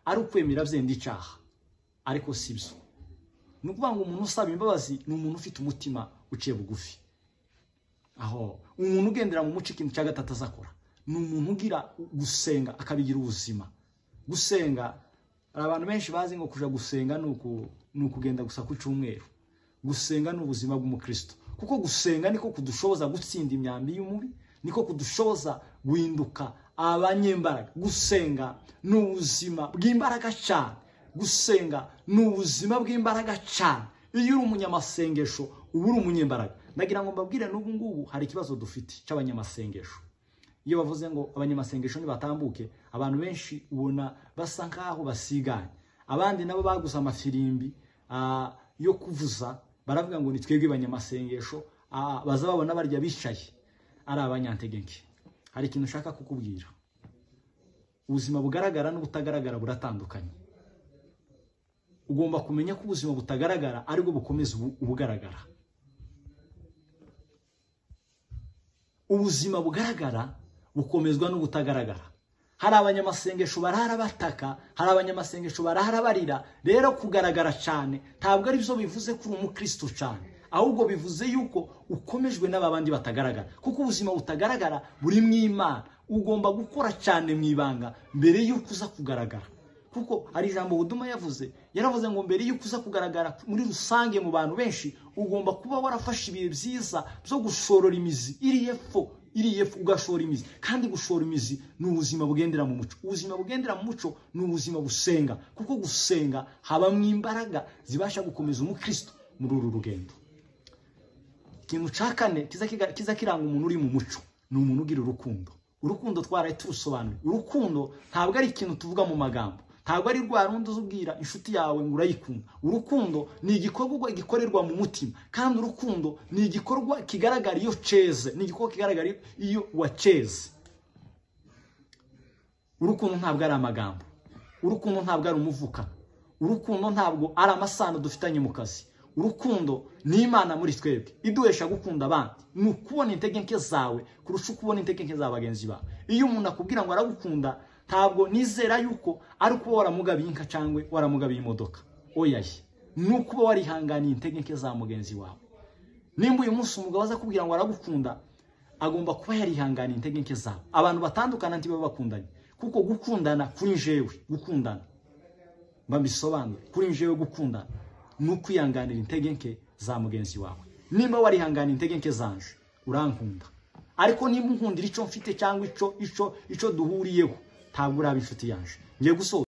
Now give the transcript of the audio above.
ari ukwemera byenda icyaha, ariko si byo. Ni ukuvuga ngo umuntu usaba imbabazi ni umuntu ufite umutima uciye bugufi. Aho umuntu ugendera mu muco, ikintu cya gatatu azakora ni umuntu ugira gusenga akabigira ubuzima. Gusenga, hari abantu benshi bazi ngo kuja gusenga ni ukugenda gusa ku cyumweru. Gusenga ni ubuzima bw'umukristo, kuko gusenga niko kudushoboza gutsinda imyambi y'umubi, niko kudushoboza guhinduka abanyembaraga. Gusenga ni ubuzima bw'imbaraga cyane. Gusenga ni ubuzima bw'imbaraga cyane. Iyo uri umunyamasengesho uba uri umunyembaraga. Ndagira ngo mbabwire n'ubu ngubu hari ikibazo dufite cy'abanyamasengesho. Iyo bavuze ngo abanyamasengesho nibatambuke, abantu benshi ubona basa nkaho basiganye. Abandi nabo baguze amafirimbi yo kuvuza, baravuga ngo ni twebwe abanyamasengesho, baza babona barya bicaye ari abanyantegenke. Hari ikintu ushaka kukubwira. Ubuzima bugaragara n'ubutagaragara buratandukanye. Ugomba kumenya ko ubuzima butagaragara aribwo bukomeza ubugaragara. Ubuzima bugaragara bukomezwa n'ubutagaragara. Hari abanyamasengesho barara bataka, hari abanyamasengesho barara barira. Rero kugaragara cyane ntabwo ari byo bivuze ko uri umukristo cyane, ahubwo bivuze yuko ukomejwe n'abandi batagaragara, kuko ubuzima butagaragara buri mu Imana. Ugomba gukora cyane mu ibanga mbere yuko uza kugaragara. Kuko hari ijambo Buduma yavuze, yaravuze ngo mbere yuko uza kugaragara muri rusange mu bantu benshi, ugomba kuba warafashe ibihe byiza byo gushorora imizi iri epfo, iri epfo ugashora imizi. Kandi gushora imizi ni ubuzima bugendera mu muco. Ubuzima bugendera mu muco ni ubuzima busenga, kuko gusenga habamwo imbaraga zibasha gukomeza umukristo muri uru rugendo. Ikintu cya kane kiza kiranga umuntu uri mu muco ni umuntu ugira urukundo. Urukundo twaraye turusobanuye. Urukundo ntabwo ari ikintu tuvuga mu magambo, ntabwo ari rwa rundi uzubwira inshuti yawe ngo urayikunda. Urukundo ni igikorwa gikorerwa mu mutima, kandi urukundo ni igikorwa kigaragara iyo ceze, ni igikorwa kigaragara iyo waceze. Urukundo ntabwo ari amagambo, urukundo ntabwo ari umuvuka, urukundo ntabwo ari amasano dufitanye mu kazi. Urukundo ni Imana muri twebwe iduhesha gukunda abandi. Ni ukubona intege nke zawe kurusha ukubona intege nke za bagenzi bawe. Iyo umuntu akubwira ngo aragukunda, ntabwo nizera yuko ari ukuba waramugabiye inka cyangwa waramugabiye imodoka. Oya, ni ukuba warihanganiye intege nke za mugenzi wawe. Nimba uyu munsi umugabo aza kubwira ngo aragukunda, agomba kuba yarihanganiye intege nke zawe. Abantu batandukana ntibaba bakundanye, kuko gukundana kuri jewe, gukundana mbabisobanure, kuri jewe gukundana ni ukwihanganira intege nke za mugenzi wawe. Nimba warihanganiye intege nke zanje, urankunda. Ariko nimba unkundira icyo mfite cyangwa icyo duhuriyeho, ntabwo uraba inshuti yanje. Ngiye gusoza.